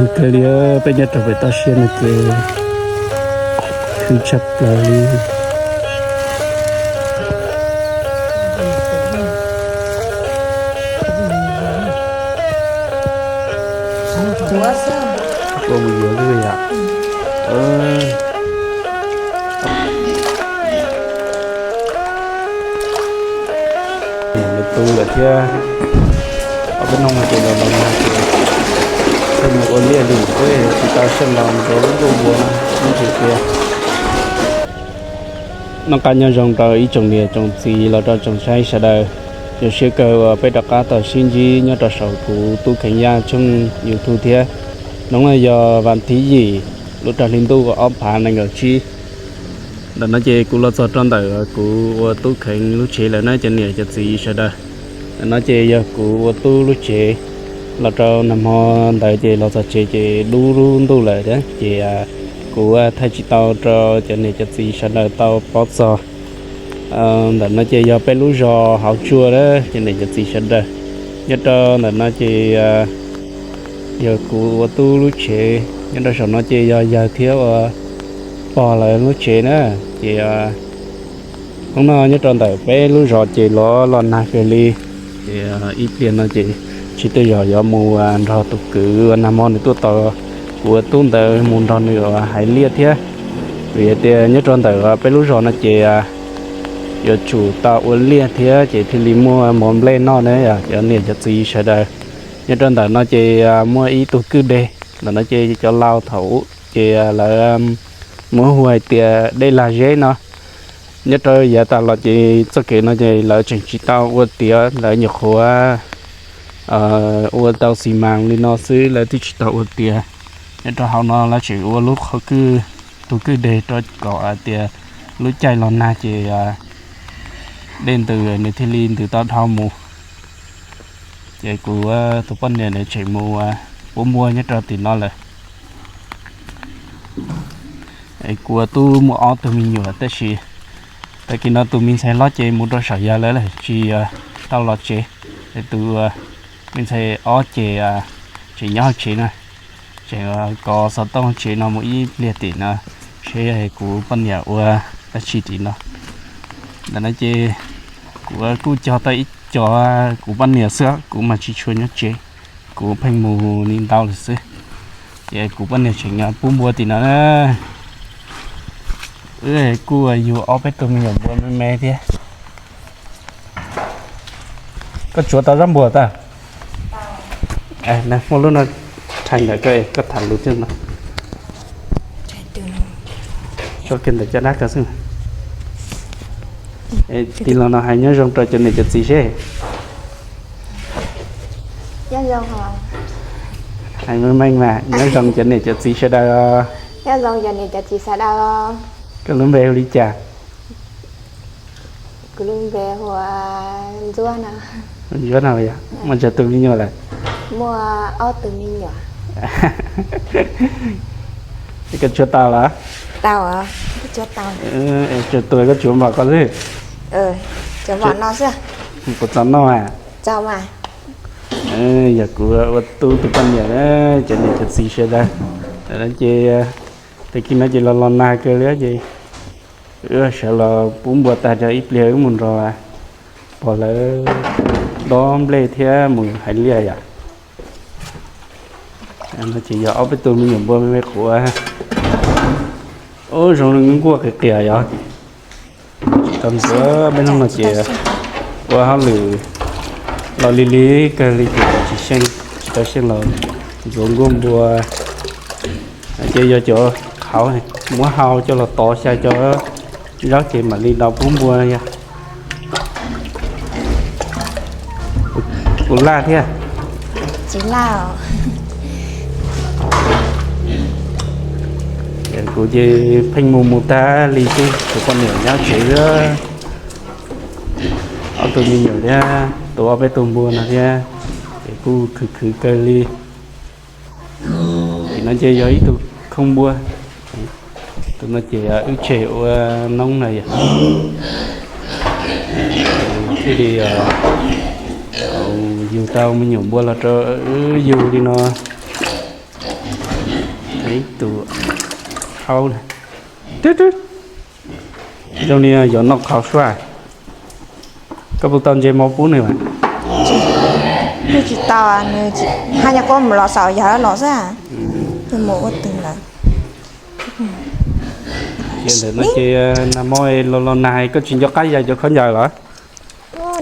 Kawg li, peb nyob rau pem toj siab no ces khwv tshaj plaws li. Ua mus yuav lwj yom. Nws tu lawm thiab. Ob peb hnub no ces los los nag ces thiaj mus ua liaj li, peb tsis tau sij los mus rau lub ntuj npua no, ib ntsis tias. Noj qab nyob zoo rau ib tsoom niam tsoom txiv los rau tsoom saib sawv daws. Zoo siab kawg uas peb rov qab tau sib ntsib nyob rau saum kuv Tub Kheev Yaj tshooj YouTube thiab. Hnub no yog vas thib yim lub rau hli ntuj ob phav nees nkaum tsib. Ntawm no ces kuv los txog rau ntawm kuv ua Tub Kheev lub tsev lawm na cov niam cov txiv sawv daws. Ntawm no ces yog kuv ua tub lub tsev. Los rau nag hmo ntawd ces los txog tsev ces dub lub ntuj lawm thiab ces kuv thaij tsis tau rau cov niam cov txiv sawv daws tau paub txog. Ntawm no ces yog peb lub zos Hauv Tsua na cov niam cov txiv sawv daws. Nyob rau ntawm no ces yog kuv ua tub lub tsev, nyob rau saum no ces yog yawg thiab ua pog lawv lub tsev na. Ces hnub no nyob rau ntawm peb lub zos ces los los nag kawg li. Ces ib pliag no ces tsis tej zaum yuav mus nrog tus kwv uas nag hmo nws tuaj tos kuv ua tub ntawd mus nrog nws hais liaj thiab. Vim tias nyob rau ntawm peb lub zos no ces yuav tsum tau ua liaj thiab ces thiaj li muaj mov nplej noj na cov niam cov txiv sawv daws. Nyob rau ntawm no ces muaj ib tug kwj deg, ntawm no ces cov laus thaum ub ces lawv muab hu hais tias dej Lag Zeb no. Nyob rau yav tas los ces txoj kev no ces lawv tseem tsis tau ua tiav, lawv nyuam qhuav ua tau xi mas li no xwb, lawv twb tsis tau ua tiav. Nyob rau hauv no lawv tseem ua lub qhov kwj, tus kwj deg rau kom hais tias lub caij los nag ces dej ntws nws thiaj li ntws tau dhau mus. Ces kuv tus poj niam nws tseem mus pub npua nyob rau tim no lawm. Kuv ua tub muaj ob tug me nyuam tab sis tag kis no tus me ntxhais hlob ces mus rau saum yawg lawv lawm tsis tau los tsev. Es tus me ntxhais ob ces tseem nyob hauv tsev na, tseem kov xov tooj tsev no mus ib pliag tim no, seb kuv poj niam ua dab tsi tim no. Ntawm no ces kuv kuj cog tau ib co kuv poj niam xwb, kuv mas tsis tshua nyob tsev, kuv pheej mus li ntau lawm xwb. Ces kuv poj niam tseem pub npua tim no na. Wb kuj yug ob peb tug me nyuam npua me me thiab. Koj tsuav tau zaub npua tag? Muaj lub no rhais ntawm koj, koj tham lus thiab no. Tso kiag ntawm caj dab ko xwb. Tij laug no hais nyob zoo rau cov niam cov txiv seb. Hais meej meej mas, nyob zoo cov niam cov txiv sawv daws. Koj lub npe hu li cas? Ntsuab no, muaj tsawg tus me nyuam lawm? Koj tshuav tau los? Tsawg tus koj tshuav npaum ko xwb? Puas txaus noj? Yog kuv ua tub tus poj niam na, cov niam cov txiv sawv daws. Ces tag kis no ces los los nag kawg li ces wb sawv los pub npua tag rau ib pliag wb mus nrog pog lawv dob nplej thiab mus hais liaj yom. No ces yog ob peb tug me nyuam npua me me quav. Ub, zoo li nkuaj qias qias yom. Tsis tau ntxuav, peb hnub no ces ua hauj lwm los lig lig kawg li ces tsis xyeej, tsis tau xyeej los ntxuav nkuaj npua. Ces yog cov qhauv muab hau coj los tov xya cov zaub ces mam li tau pub npua yog. Puas laj thiab? Kuv ces pheej mus mus tag li xwb, tus poj niam nyob tsev xwb. Ob tug me nyuam thiab, tus ob peb tug npua no thiab, ces kuj khwv khwv kawg li. Tim no ces yog ib tug khooj npua. Tus no ces wb tseg ua noob na yom. Thiaj li yug tau me nyuam npua los rau wb yug li no. Ib tug qhaub, zoo li yuav noj qhauv suab. Koj puas tau ntse mov pub nws mas? Nws tsis tau, nws haj yam quaj mus los xaus yog los xwb. Nws mus ua twg lawm? Ces ntawm no ces nag hmo los los nag koj tsis nco qab ya cov khaub ncaws los?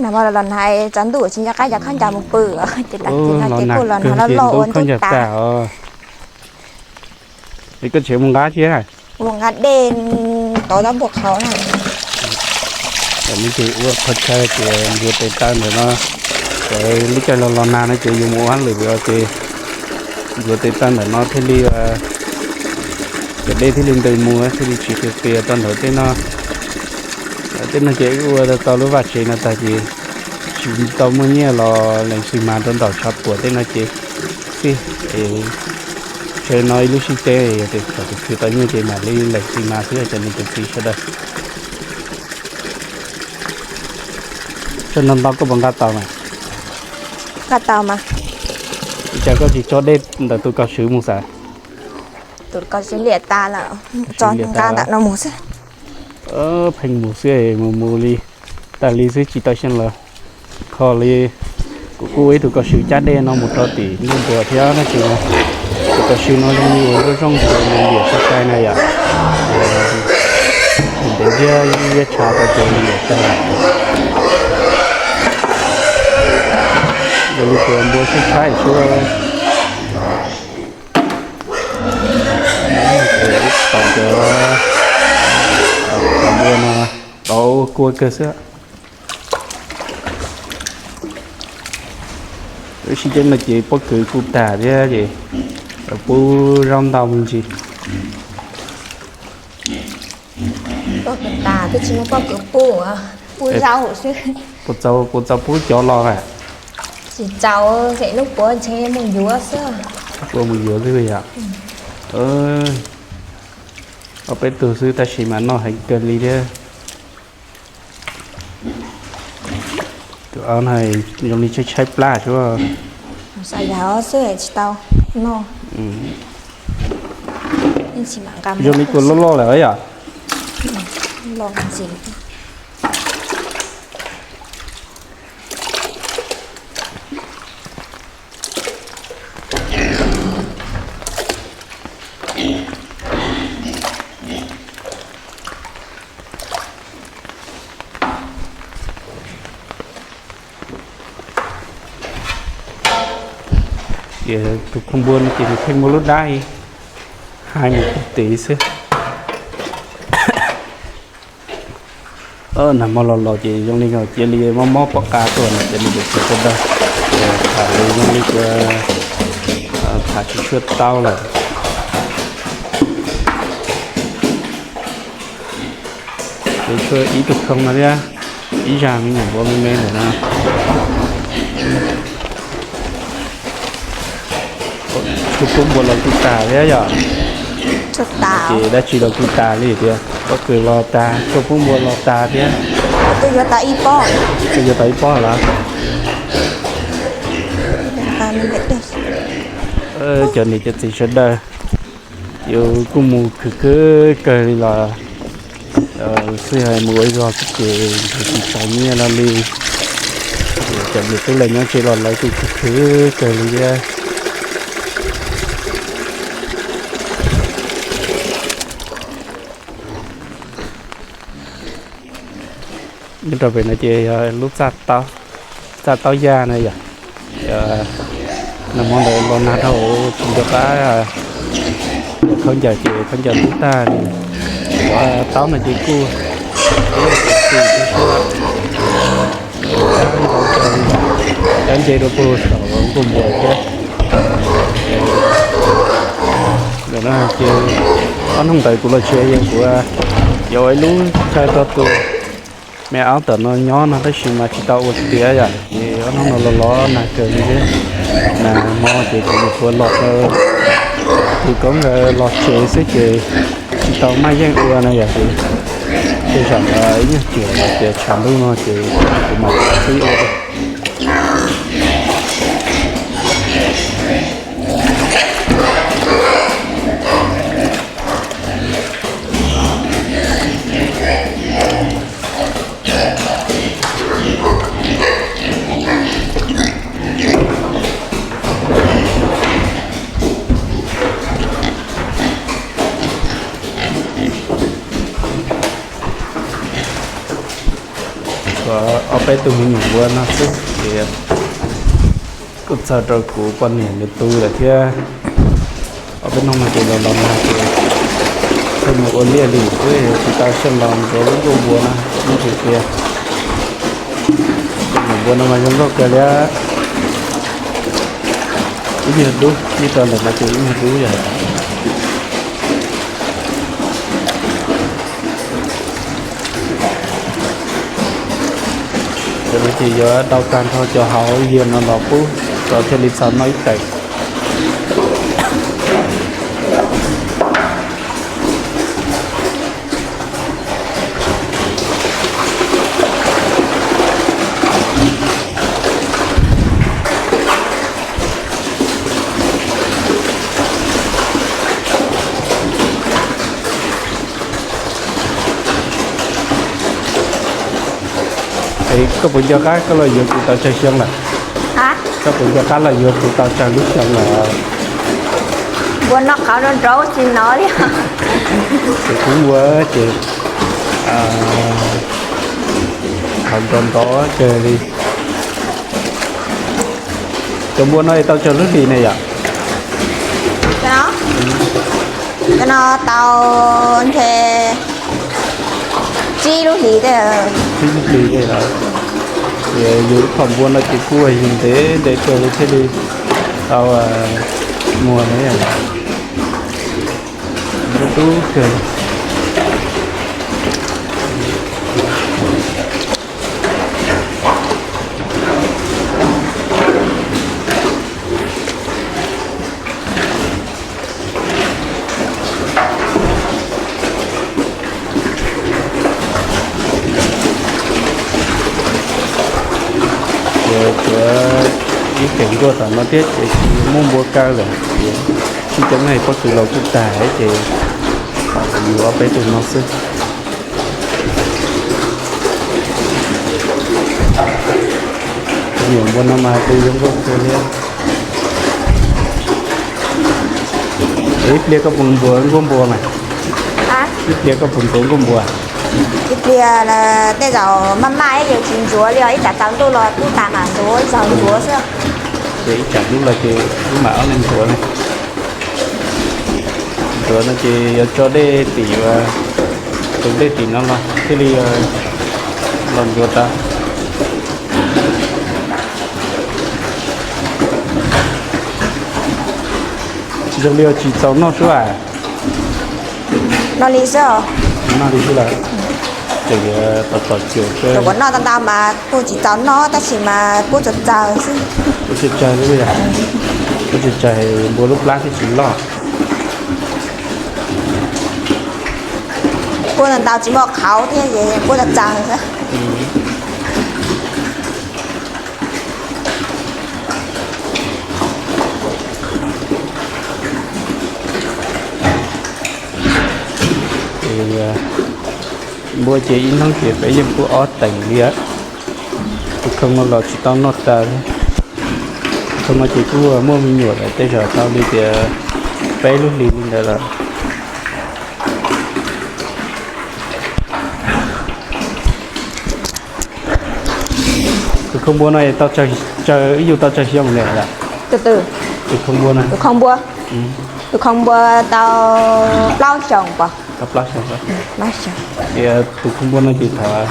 Nag hmo los los nag tsaus ntuj tsis nco qab ya khaub ncaws mus pw, ces tam sim no ces kuj los nag loj loj ua ntub tag. Es koj tseem mus nqa thiab? Mus nqa dej tod tau npua qhauv na. Tam no ces ua qhov chaw ces ntxuav tes taw ntawm no, lub caij los los nag no ces yuav mus ua hauj lwm ces ntxuav tes taw ntawm no thiaj li, cov dej thiaj li ntws mus thiaj li tsis qias qias rau ntawm tej no. Tej no ces wb ua tau lub vaj tsev no tag ces tsis tau muaj nyiaj los lees xis mas rau nraum tshav puam tej no ces xij es tsev no ib lub sij teb yog tias thaum twg khwv tau nyiaj ces mam li lees xis mas xwb cov niam cov txiv sawv daws. Tsam no ntau koj puas nqa tau mas? Nqa tau mas. Ua cas koj tsis tso dej ntawm tus kaus swv mus xav? Tus kaus swv liam tas lawm, tso nqa ntawm no mus xwb. Pheej mus xwb, mus mus li tas li xwb tsis tau xyeej los kho li. Kuv kuj ua ib tug kaus swv cab dej no mus rau tim nkuaj npua thiab tab sis tus kaus swv no zoo li ua zoo zoo ces nws liam sai sai na yom. Ntev thiab liab tshav tau ces nws liam tag. Zoo li tus npua tshaib tshaib xwb. Ib qho cov npua no tau kua kawg xwb. Lub sij hawm no ces pob kws kuj tag thiab ces pub zaub ntau me ntsis. Pob kws tas twb tsis muaj pob kws pub, pub zaub xwb. Puas txaus pub cov los? Tsis txaus, xem lub puav ntshe mus yuav xwb. Puav mus yuav xwb yom. Ob peb tug xwb tab sis mas noj heev kawg li thiab. Tus aub no zoo li tshaib tshaib plab xwb. Xav yog xwb tsis tau noj. Zoo li kua loj loj lawm yom. Los ntxiv. Ces tus phauj npua no ces nws pheej muaj lub dab, hais mus pub tes xwb. Nag hmo los los ces zoo li cia li mob mob pob qa tuaj no ces nws tsis tau dag, tham zoo li tias tham tsis tshua tau lawm. Ces tshuav ib tug khoo no thiab, ib zag me nyuam npua me me ntawm no. Tshuaj pub npua los kuj tas thiab yom. Ces dab tsi los kuj tas li tiag, pob kws los tas, tshuaj pub npua los tas thiab. Twb yuav tau ib pob, twb yuav tau ib pob lawm. Cov niam cov txiv sawv daws, ces kuj mus khwv khwv kawg li los xij hais mus ua zog xwb ces tsis tau nyiaj no li. Cov niam tub lawv nyob tsev los lawv kuj khwv khwv kawg li thiab. Nyob rau pem no ces yog lub txaj taub yaj na yom. Nag hmo ntawd los nag dhau tsis nco qab, khaub ncaws ces khaub ncaws ntub tag li. Cov taub no ces kuj tib tib suab, cab ntau kawg li, cab nce rau puag saum nkuaj npua thiab. Ntawm no ces ob hnub ntawd kuv los tsev yeej kuv yuav ua ib lub chaw rau tus me aub tom no nyob no tab sis mas tsis tau ua tiav yom, ces ob hnub no los los nag kawg li thiab. Nag hmo ces kuv mus ua los rau tus koob nkawd los tsev xwb ces tsis tau maj yeej ua no yom, ces tej zaum ib nyuag tiam tias tshav ntuj no ces kuv mam xwb ua. Peb tug me nyuam npua no xwb ces kuj txog rau kuv poj niam nws tu lawm thiab. Ob peb hnub no ces los los nag ces thiaj mus ua liaj li xwb, tsis tau sij los ntxuav lub nkuaj npua no, ib ntsis qias. Tus nyuam npua no mas zoo nkauj kawg li, ib nyuag dub, nyob rau ntawm no ces ib nyuag dub yog. Cov no ces yuav dau tag nrho cov hauv yias no los pub kom thiaj li txaus noj ib tawm. Es koj puas nco qab koj los yuav kuv tau tsawg xyoo lawm? Koj puas nco qab los yuav kuv tau tsawg lub xyoo lawm? Npua noj qhauv nrov nrov tsis hnov li. Ces kuv npua ces qhauv nrov nrov kawg li. Cov npua no es tau tsawg lub hlis ne yom? Cov no tau ntshe tsib lub hlis, tsib lub hlis. Yus ib phom npua no ces kuj yug ntev ntev kawg li thiaj li tau muag ne. Npua tub kawg. Ces ib ceem nkuaj tom no thiab ces tsis muaj npua kaw lawm ces sib coob hais pob kws laus kuj tag ces yus ob peb tug no xwb. Nyuam npua no mas tu zoo nkauj kawg li. Ib pliag koj puas ntxuav nkuaj npua mas? Ib pliag koj puas ntxuav nkuaj npua? Ib pliag tej zaum maj maj ib yam tsis ntxuav li os, ib tsam tsaus ntuj los kuj tas mam ntxuav, ib zaug ntxuav xwb. Ces ib tsam hnub los ces wb mam ob leeg ntxuav ne. Ntxuav no ces yuav tso dej tim, tus dej tim no los thiaj li los ntxuav tau. Zoo li tsis txaus noj suab. Noj li xwb. Noj li xwb lawm. Ces yuav tom tom cuam xwb. Kuv noj tau ntau mas kuj tsis txaus noj tab sis mas kuj txaus txaus xwb. Kuj tsis tsawg li, kuj tsis tsawg, npua lub plab thiaj tsis loj. Kuj ntau tsis muaj qhauv thiab es kuj txaus txaus xwb. Npua ces ib hnub ces peb yeej pub ob teev li. Tus khoo no los tsis tau noj tas li. Tus khoo no ces kuj muaj me nyuam lawm tej zaum tau li tias peb lub hlis li ntawd lawm. Tus khoo npua no tau, wb yug tau tsawg xyoo lawm? Tus khoo npua no, tus khoo npua, tus khoo npua tau plaub xyoos pom. Tau plaub xyoos. Tus khoo npua no ces thaum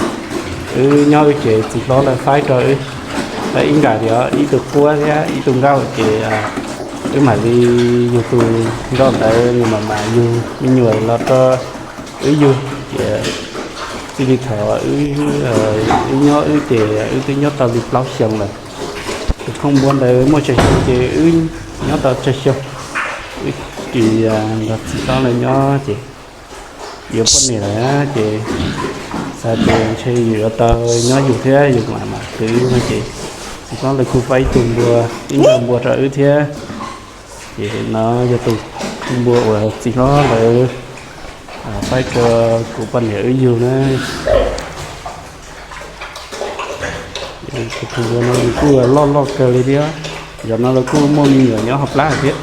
wb nyob wb ces txiv hlob lawv faib rau wb ib nqas tias ib tug quab thiab ib tug nkauj ces wb mam li yug tus nkauj ntawd nws mam mam yug me nyuam los rau wb yug. Ces txij li thaum wb nyob wb ces wb twb nyob tau li plaub xyoos lawm. Tus khoo npua ntawd muaj tsawg xyoo ces wb nyob tau tsawg xyoo. Wb tsis nrog txiv hlob lawv nyob ces yuav poj niam lawm ces xav tias ntshe yus yuav tau nyob yus thiab yus mam mam khwv no ces txiv hlob lawv kuj faib ib tug npua, ib npua rau wb thiab. Ces no yog tus npua uas txiv hlob lawv faib rau kuv poj niam wb yug na. Tus npua no nws kuj loj loj kawg li thiab. Yog no lawv kuj muaj me nyuam nyob hauv plab thiab.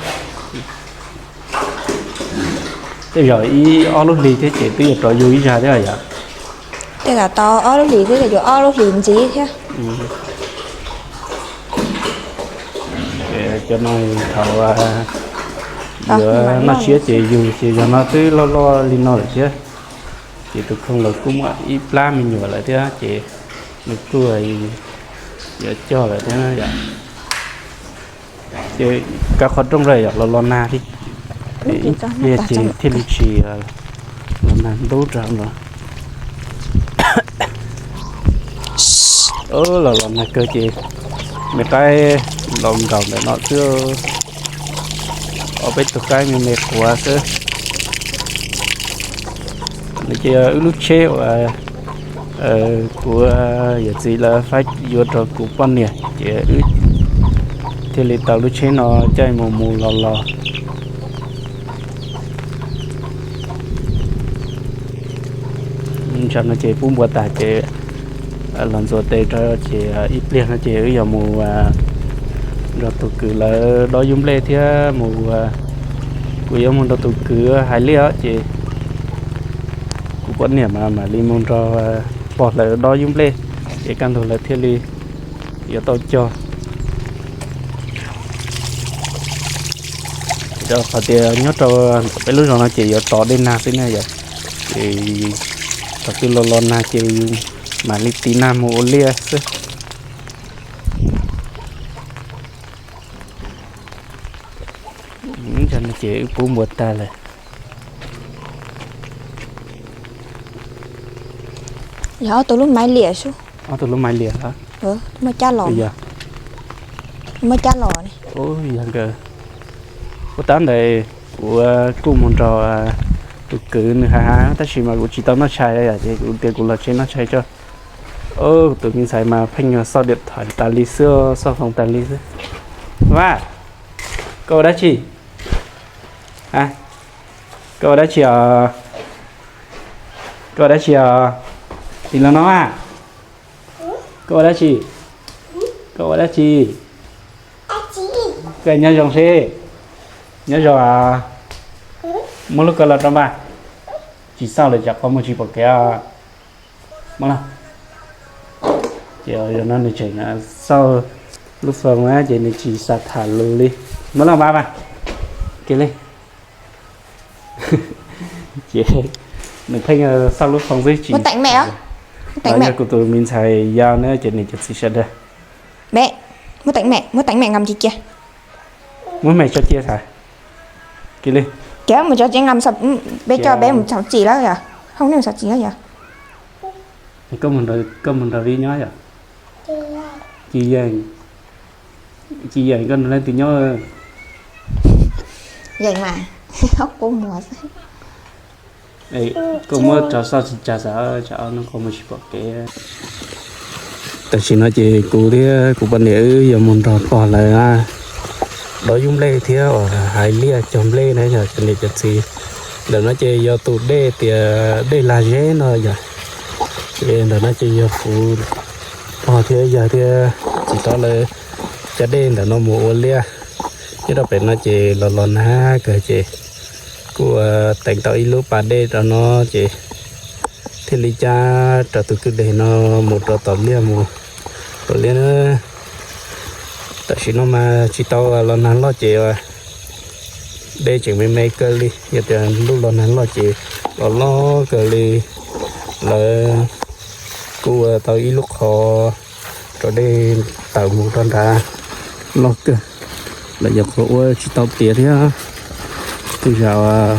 Tej zaum ib ob lub hlis thiab ces twb yuav rov yug ib zag thiab yom. Tej zaum tau ob lub hlis xwb, yuav ob lub hlis ntxiv thiab. Cov no thaum yuav noj siab ces yug ces yog no twb loj loj li no lawm thiab. Ces tus khooj los kuj muaj ib plab me nyuam lawm thiab ces nws kuj yuav cog lawm thiab yom. Ces kav qhov rooj lawm yom, los los nag li. Ib pliag ces thiaj li tsis los nag ntub rau no. Los los nag kawg ces me qaib los nkaum ntawm no xwb. Ob peb tug qaib me me quav xwb. Nws ces wb lub tsheb uas kuv yawm txiv lawv faib yuav rau kuv poj niam ces wb thiaj li tau lub tsheb no caij mus mus los los. Tsam no ces pub npua tas ces los ntxuav tes rau ces ib pliag no ces wb yuav mus nrog tus kwv lawv dob yub nplej thiab mus, kuv yuav mus nrog tus kwv hais liaj ces kuv poj niam mas mam li mus nrog pog lawv dob yub nplej ces kaj ntug lawv thiaj li yuav tau cog. Rau qhov tias nyob rau ntawm peb lub zos no ces yuav tov dej nag xwb na yom, ces thaum twg los los nag ces mam li tiv nag mus ua liaj xwb. Ces wb pub npua tag lawm. Yog ob tug lub maiv liam xwb. Ob tug lub maiv liam, muaj cab los, muaj cab los. Yog nkawd, ua tab ntawd kuv kuj mus nrog tus kwv nws hais hais tab sis mas kuv tsis tau noj tshais yom, ces kuv tias kuv los tsev noj tshais tso. Tus me ntxhais mas pheej xauj diam thais tas li xwb, xauj foos tas li xwb. Vaj, koj ua dab tsi? Koj ua dab tsi os? Koj ua dab tsi os? Tis los no a. Koj ua dab tsi? Koj ua dab tsi? Koj nyob zoo seb. Nyob zoo. Muab lub koj los rau npaj. Tsis xauj lawm tsam qhov muag tsis pom kev. Muab los. Ces zaum no nws tseem xauj lub foos na ces nws tsis xav tham lus li. Muab los npaj mas. Kiag li. Ces nws pheej xauj lub foos xwb tsis. Yog kuv tus me ntxhais yau na ces nws cov txiv sawv daws. Muab teeb mem, muab teeb mem nqa mus cia. Muab mem tso cia xav. Kiag li. Kiag mus tso cia nqa, peb coj peb mus xauv txim lawm yom. Hauj nej mus xauv txim lawm yom. Koj mus nrog vib nyob yom? Ci yeem, ci yeem koj nrog leej twg nyob? Yeem mas, qub muag xwb. Koj muab tso xauj tsis tsa xav, tsam no qhov muag tsis pom kev. Tam sim no ces kuv thiab kuv poj niam wb yuav mus nrog pog lawv dob yub nplej thiab uas hais liaj cog nplej na yog cov niam cov txiv. Ntawm no ces yog tus dej tias dej Lag Zeb no yog, ces ntawm no ces yog kuv pog thiab yawg thiab txiv tau lawv cab dej ntawm no mus ua liaj. Nyob rau pem no ces los los nag kawg ces kuj teev tau ib lub pas dej rau no ces thiaj li cab rau tus kwj deg no mus rau tom liaj mus ua liaj na. Tam sim no mas tsis tau los nag loj ces dej tseem me me kawg li, yog tias ntuj los nag loj ces los loj kawg li. Lawv kuj ua tau ib lub qhov rau dej tawm mus rau nrad loj kawg, lawv nyuam qhuav ua tsis tau tiav thiab. Kuj yog,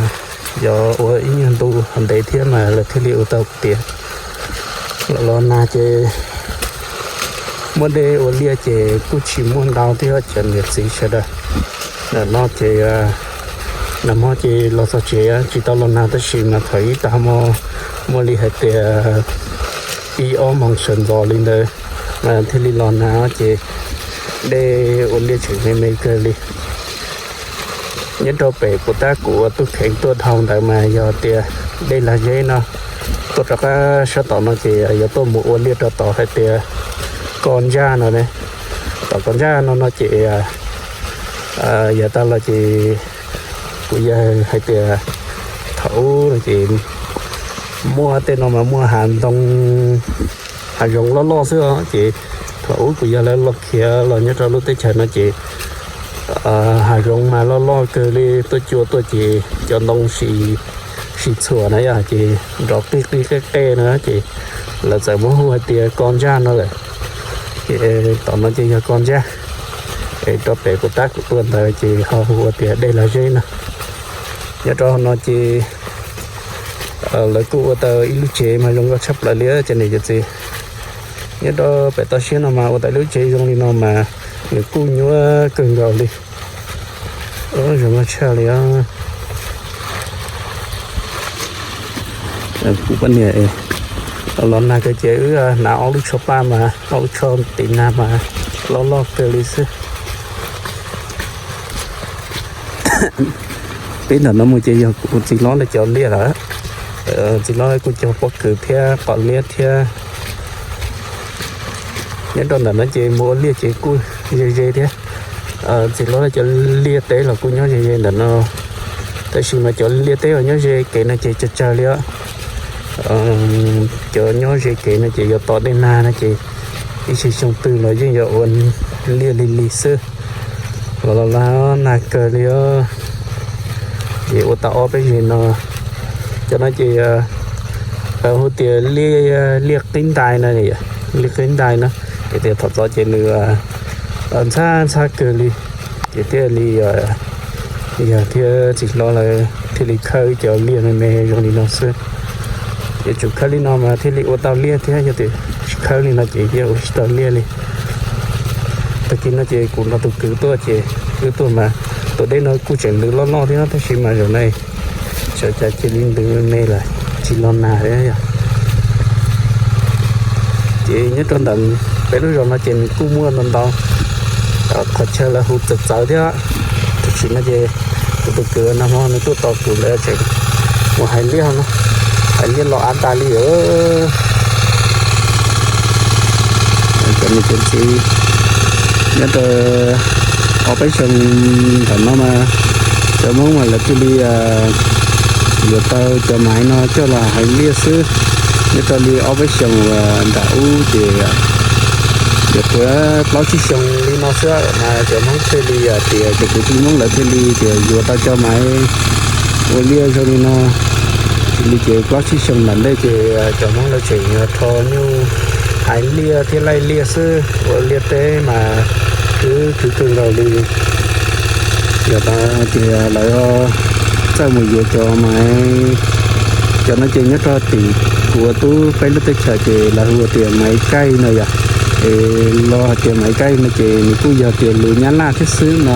yog ua ib nyuag ntu ntev thiab mas lawv thiaj li ua tau tiav. Los los nag ces muaj dej ua liaj ces kuj tsis muaj ntau thiab cov niam txiv sawv daws. Ntawm no ces nag hmo ces los txog tsev tsis tau los nag tab sis mas thaum ib tag hmo muaj li hais tias ib ob moos sawv ntxov li ntawd mas thiaj li los nag ces dej ua liaj tseem me me kawg li. Nyob rau pem puas tab kuv ua tub kheev tuaj dhau ntawd mas yog tias dej Lag Zeb no tuaj rov qab sab tom no ces yuav tuaj mus ua liaj rau tom hais tias Koj Ntsaj no ne. Tom Koj Ntsaj no no ces yav tas los ces kuv yawg hais tias thaum ub no ces Muaj tej no mas muaj hav ntoo, hav zoov loj loj xwb os. Ces thaum ub kuv yog lawv los khiav los nyob rau lub teb chaws no ces hav zoov mas loj loj kawg li, tuaj cua tuaj ces cov ntoo sis txhuam na yom, ces nrov qij qij qej qej na, ces lawv txawm muab hu hais tias ko ntsaj no lawm. Ces tom no ces yog ko ntsaj, es rau pem kuv tab kuv tuaj ntawd ces ho hu ua tias dej lag zeb no. Nyob rau no ces lawv kuj ua tau ib lub tsev mas zoo nkauj tshaj plaws li cov niam cov txiv. Nyob rau pem toj siab no mas ua tau ib lub tsev zoo li no mas nws kuj nyuaj kawg nkaus li, zoo nkauj tshaj li. Kuv poj niam los nag kawg ces wb hnav ob lub tsho paj mas, ob lub tsho tiv nag mas loj loj kawg li xwb. Peb ntawm no mus ces yog kuv txiv hlob lawv cov liaj lawm. Txiv hlob kuj cog pob kws thiab qos liab thiab. Nyob rau ntawm no ces mus ua liaj ces kuj ze ze thiab. Txiv hlob lawv cov liaj teb los kuj nyob ze ze ntawm no, tab sis mas cov liaj teb uas nyob ze kev no ces tsawg tsawg li os. Cov nyob ze kev no ces yuav tos dej nag no ces ib sim xyoo twg los yeej yuav ua liaj lig lig xwb. Los los nag kawg li os. Ces ua tau ob peb zes no, cov no ces lawv hu tias liaj qib ntais no, liaj qib ntais no, ces tias thaum txov ces nws ntxhab ntxhab kawg li, ces thiaj li yog thiab txiv hlob lawv thiaj li khawb cov liaj me me zoo li no xwb. Ces tsuas khawb li no mas thiaj li ua tau liaj thiab, yog tias tsis khawb li no ces yeej ua tsis tau liaj li. Tag kis no ces kuv nrog tus kwv tuaj ces wb tuaj mas tus dej no kuj tseem ntws loj loj thiab tab sis mas zaum no sawv cas cia li ntws me me lawm, tsis los nag thiab yom. Ces nyob rau ntawm peb lub zos no ces nws kuj muaj ntau ntau qhov chaw lawv hu txawv txawv thiab. Tam sim no ces kuv tus kwv nag hmo nws tuaj tos kuv ntawd tseem mus hais liaj no, hais liaj los av tas li os. Cov niam cov txiv, nyob rau ob peb xyoo ntawm no mas cov Hmoob mas lawv thiaj li yuav tau cov maiv no coj los hais liaj xwb. Nyob rau li ob peb xyoos nram ub ces yuav puav plaub tsib xyoo li no xwb mas cov Hmoob thiaj li tias cov kwv tij Hmoob lawv thiaj li tias yuav tau cov maiv ua liaj zoo li no. Li ces plaub tsib xyoo nram ntej ces cov Hmoob lawv tseem rho nyuj hais liaj thiab laij liaj xwb, ua liaj teb mas khwv khwv kawg nkaus li. Yog tas ces lawv txawj mus yuav cov maiv, cov no ces nyob rau tim kuv ua tub peb lub teb chaws ces lawv hu tias maiv kaij no yom. Es los hais tias maiv kaij no ces nws kuj yog tias lus Nyab Laj thiab xwb no.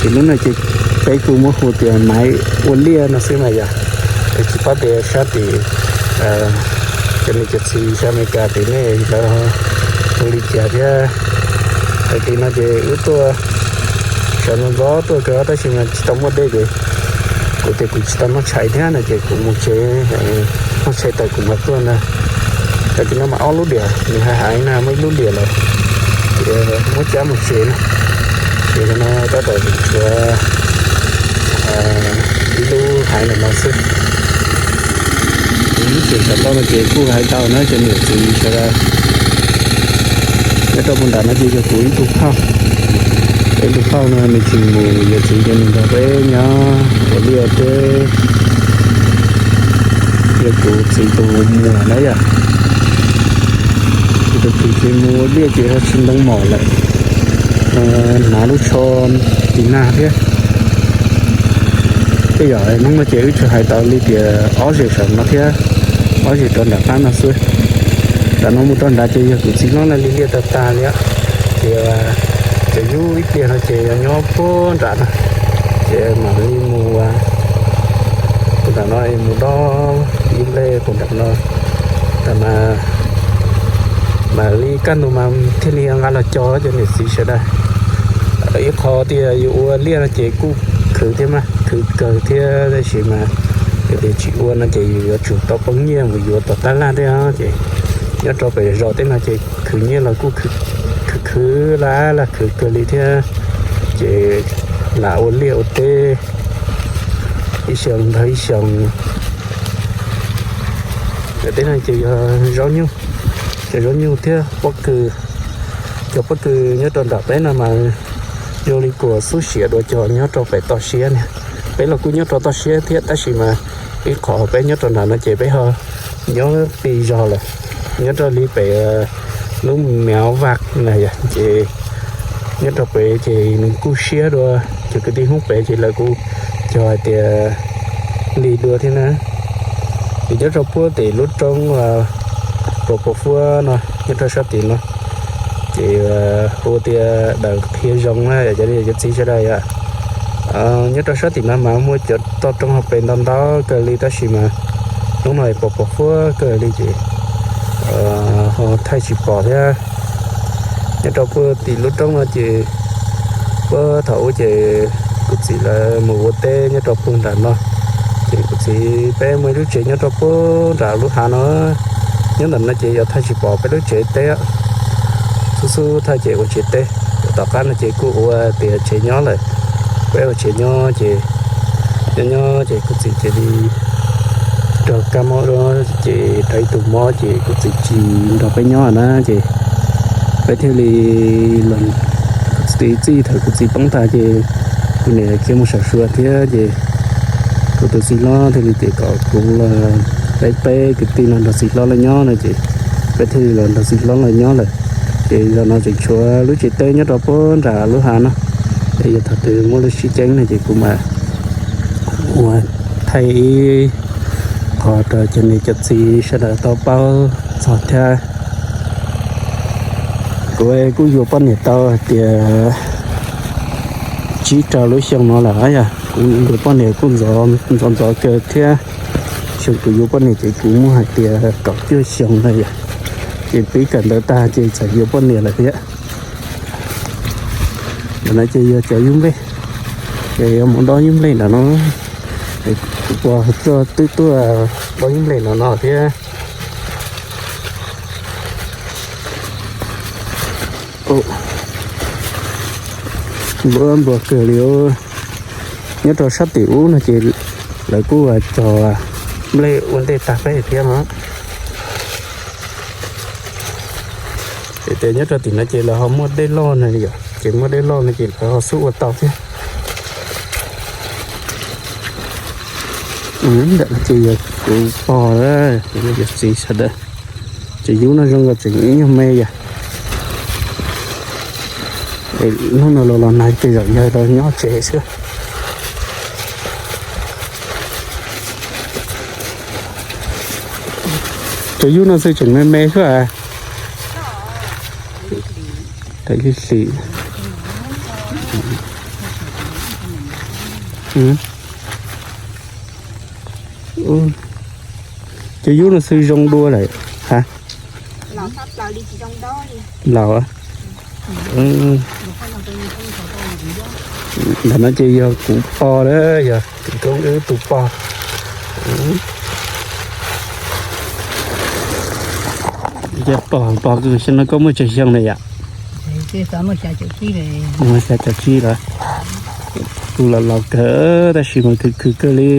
Ces lub no ces peb kuj muab hu tias maiv ua liaj no xwb mas yom. Es tsis paub tias sab tim cov niam cov txiv sab Amelikas tim nej lawv hu li cas thiab. Tag kis no ces wb tuaj sawv ntxov ntxov tuaj kawg tab sis mas tsis tau muaj dej ces kuv tias kuv tsis tau noj tshais thiab no ces kuv mus tsev, noj tshais tawm kuv mam tuaj na. Tag kis no mas ob lub diam nws hais hais na muaj ib lub diam lawm, ces muab cab mus tsev na. Ces no tab tom tshuav ib lub haiv ntawm no xwb. Lub tsev saum toj no ces kuj hais tau na cov niam txiv sawv daws. Nyob rau puag nram no ces yog kuv ib tug phauj, ib tug phauj no nws tsis mus yuav txiv ces nws nrog peb nyob ua liaj teb. Yog kuv txiv tus muam na yom. Kuv tus kwv ces mus ua liaj ces ho tsis ntoo mom lawm, hnav lub tsho tiv nag thiab. Tej yam Hmoob no ces wb tsuas hais tau li tias ob zes saum no thiab ob zes rau nram qab no xwb. Nram no mus rau nrad ces yog kuv txiv hlob lawv li liaj tag tag li. Ces cov yub ib pliag no ces yog nyob puag nram no, ces mam li mus puag nram no mus dob ib nplej puag nram no, tas mas mam li kaj ntug mas thiaj li nqa los cog cov niam txiv sawv daws. Ib qho tias yus ua liaj no ces kuj khwv thiab mas khwv kawg thiab tab sis mas yog tias tsis ua no ces yus yuav tsum tau poob nyiaj mus yuav tom tab laj thiab ces nyob rau pem zos tej no ces khwv nyiaj los kuj khwv khwv laj laj khwv kawg li thiab. Ces lam ua liaj ua teb ib xyoos nrog ib xyoos. Teb no ces yog zaub nyuj, cov zaub nyuj thiab pob kws. Cov pob kws nyob rau nram peb no mas zoo li kuas xub siav dua cov nyob rau pem toj siab ne. Peb los kuj nyob rau toj siab thiab tab sis mas ib qho peb nyob rau nram no ces peb ho nyob qis zog lawm, nyob rau li pem lub mev vaj na yom. Ces nyob rau pem ces nws kuj siab dua, cov kwv tij Hmoob pem ces lawv kuj cog hais tias lig dua thiab na. Ces nyob rau puag tim lub roob Pos Pos Fuab no, nyob rau sab tim no, ces hu tias daws qhia zoo na cov niam cov txiv sawv daws yom. Nyob rau sab tim no mas muaj cov toj roob hauv pes ntau ntau kawg li tab sis mas hnub no Pos Pos Fuab kawg li ces ho thaij tsis pom thiab. Nyob rau puag tim lub roob no ces puag thaum ub ces kuv txiv lawv mus ua teb nyob rau puag nram no, ces kuv txiv peb muaj ib lub tsev nyob rau puag nram lub hav no. Nyob ntawm no ces yog thaij tsis pom peb lub tsev teb, xub xub thaij ces ua tsev teb. Tom qab no ces kuj ua tias tsev nyob lawm, peb ua tsev nyob ces nyob nyob ces kuv txiv cia li raug kab mob, ces raug ib tug mob ces kuv txiv tsis nrog peb nyob na ces peb thiaj li, kuv txiv txij thaum kuv txiv poob tas ces kuv niam khiav mus sam sua thiab ces kuv tus txiv hlob thiaj li tias kom kuv los, peb peb kwv tij no nrog txiv hlob los nyob no ces peb thiaj li los nrog txiv hlob los nyob lawm. Ces zaum no tseem tshuav lub tsev teb nyob rau puag nram lub hav no, es yog thaum twg muaj lub sib ceeb no ces kuv mam ua thaij ib qho rau cov niam cov txiv sawv daws tau paub txog thiab. Kuv kuj yuav poj niam tau hais tias tsib rau lub xyoo no lawm yog kuv yuav poj niam kuj ntxov ntxov kawg thiab. Xyoo kuv yuav poj niam ces kuv muaj hais tias kaum cuaj xyoo na yog, ces pib kawm ntawv tag ces txawm yuav poj niam lawm thiab. Ntawm no ces yog cov yub nplej, ces yuav mus dob yub nplej ntawm no, es kuv pog tuaj twb tuaj dob yub nplej ntawm no thiab. Npua npua kawg li. Nyob rau sab tim ub no ces lawv kuj cog nplej ua ntej tag peb thiab no. Ces tias nyob rau tim no ces lawv ho muaj dej loj no yom, ces muaj dej loj no ces lawv ho xub ua tau thiab. Ntawm no ces yog kuv pog, kuv yog txiv sawv daws. Ces yub no zoo nkaus tseem ib nyuag me yom. Hnub no los los nag ces zaum yawg rau nyob tsev xwb. Cov yub no xwb tseem me me xwb. Tawm hli hlis. Cov yub no xwb zoo dua lawm ha. Laus. Ntawm no ces yog kuv pog lawm, yog kuv koob wb tus pog. Pog, pog, xyoo no koj muaj tsawg xyoo na yom? Muaj xya caum tsib lawm. Kuv los laus kawg tab sis mas khwv khwv kawg li.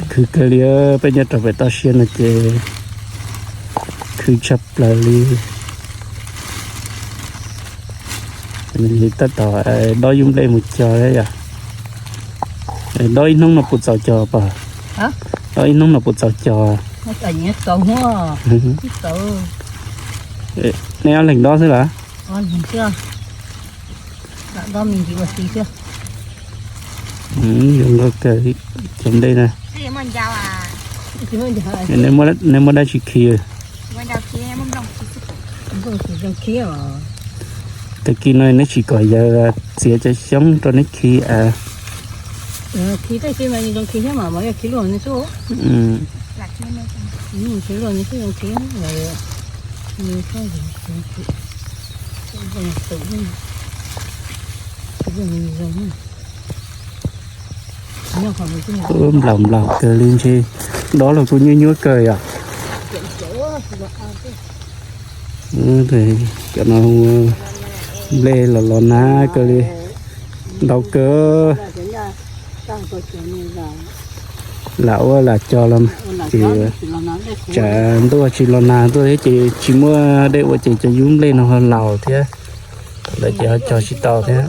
Khwv kawg li, peb nyob rau pem toj siab no ces khwv tshaj plaws li. Tab tom dob yub nplej mus cog yom. Dob ib hnub no puas txaus cog pog? Dob ib hnub no puas txaus cog? Nej ob leeg dob xwb los? Zoo nkauj kawg cov nplej na. Nej muab dab tsi khi? Tag kis no neb tsis kom yawg txiav cov xyoob rau neb khi a? Nplaum nplaum kawg li ntshe, dob los kuj nyuaj nyuaj kawg yom. Cov no nplej los los nag kawg li, ntau kawg. Lam ua lam cog los mas ces tsam ntuj tsis los nag tuaj thiab ces tsis muaj dej ua ces cov yub nplej no ho laus thiab. Thaum ntawd ces ho cog tsis tau thiab.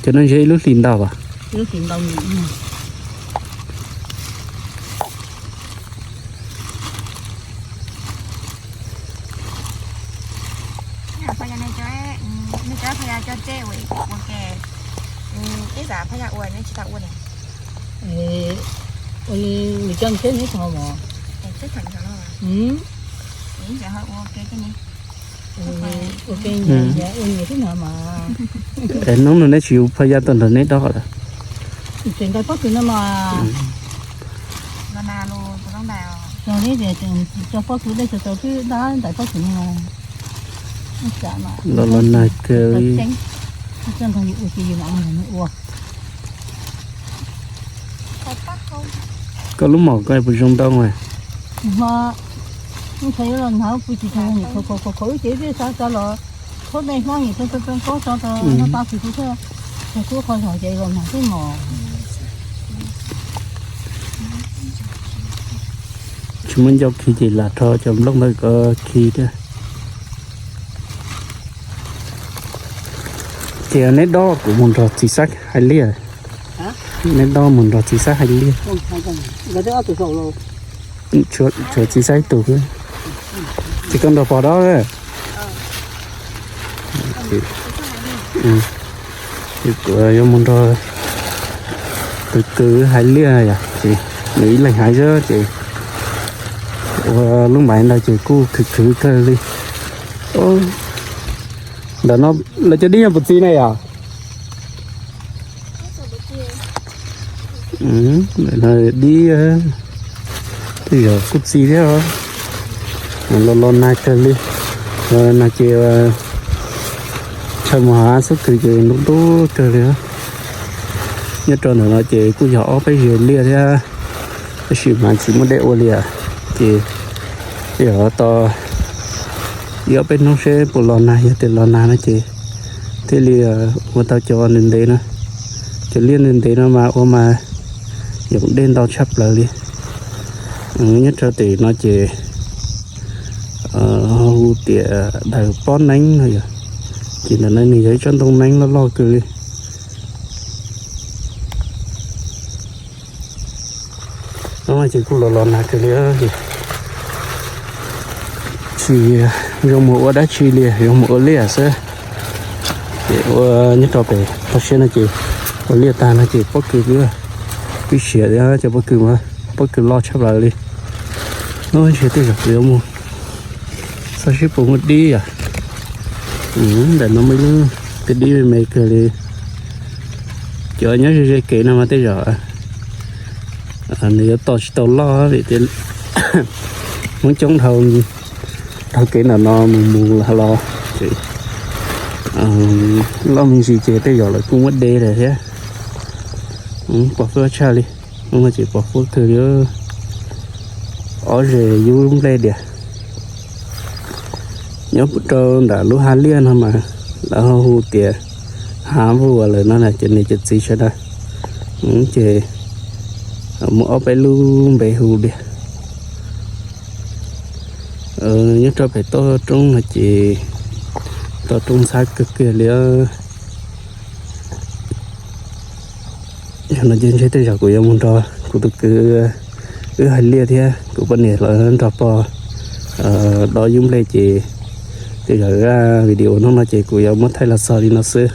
Cov no ntshe ib lub hlis ntau as. Hnub no neb tsis ua phaj yaj tuaj nrog neb dob lawm. Los los nag kawg li. Koj lub mom koj puas zoo ntau mas? Tsis muaj ncauj khi ces lam rho cov nplooj ntawd kom khi thiab. Ces neb dob kuv mus nrog txiv Xab hais liaj. Neb dob mus nrog txiv Xab hais liaj. Tshuav txiv Xab ib tug xwb. Ces koj nrog pog dob. Ces kuv yuav mus nrog tus kwv hais liaj yom, ces nws ib leeg hais xwb ces ua lub maiv ntawd ces kuj khwv khwv kawg li. Ntawm no lawv cov dib yog puas txiv ne yom? Dib tej zaum kuj txiv thiab os. Los los nag kawg li. Nag ces chaw mus hav xub kws ces ntub ntub kawg li. Nyob rau ntawm no ces kuj yog ob peb zes liaj thiab, tab sis mas tsis muaj dej ua li. Ces tej zaum tos ib ob peb hnub seb puas los nag, yog tias los nag no ces thiaj li ua tau cov ntev ntev no. Cov liaj ntev ntev no mas ua mas yoom dej ntau tshaj plaws li. Nyob rau tim no ces hu tias daws pob neeb no yom. Ces ntawm no nws yog ib tsob ntoo neeb loj loj kawg li. Ces kuj los los nag kawg li, tsis zoo mus ua dab tsi li, zoo mus ua liaj xwb. Ces ua nyob rau pem toj siab no ces ua liaj tag no ces pob kws kuj pib siav thiab, cov pob kws, pob kws loj tshaj plaws li. Hnub ntshe tej zaum kuv yuav mus xauj seb puas muaj dib yom. Ntawm no muaj ib lub kwj dib me me kawg li. Cov nyob ze ze kev no mas tej zaum nws yuav tos tsis tau loj vim tias Hmoob coob dhau, dhau kev ntawm no mus mus los los ces loj me ntsis ces tej zaum lawv kuj muab de lawm thiab. Pom huab tshaj li, ces pom huab kawg li. Ob zes yub nplej diam. Nyob rau nram lub hav liaj no mas lawv ho hu tias hav vuas lawm no na cov niam cov txiv sawv daws. Ces muaj ob peb lub npe hu diam. Nyob rau pem toj roob no ces toj roob ntxhab kawg kiag li. Yog no ces ntshe tej zaum kuv yuav mus nrog kuv tus kwv wb hais liaj thiab kuv poj niam lawv nrog pog dob yub nplej ces tej zaum zaj video hnub no ces kuv yuav muab thaij los txog li no xwb.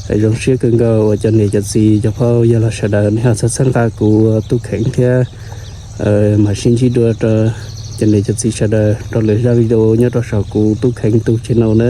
Zoo siab kawg nkaus uas cov niam cov txiv cov phooj ywg los sawv daws nej ho txhawb txhawb nqa kuv Tub Kheev thiab mam sib ntsib dua rau cov niam cov txiv sawv daws rau lwm zaj video nyob rau saum kuv Tub Kheev tus channel na.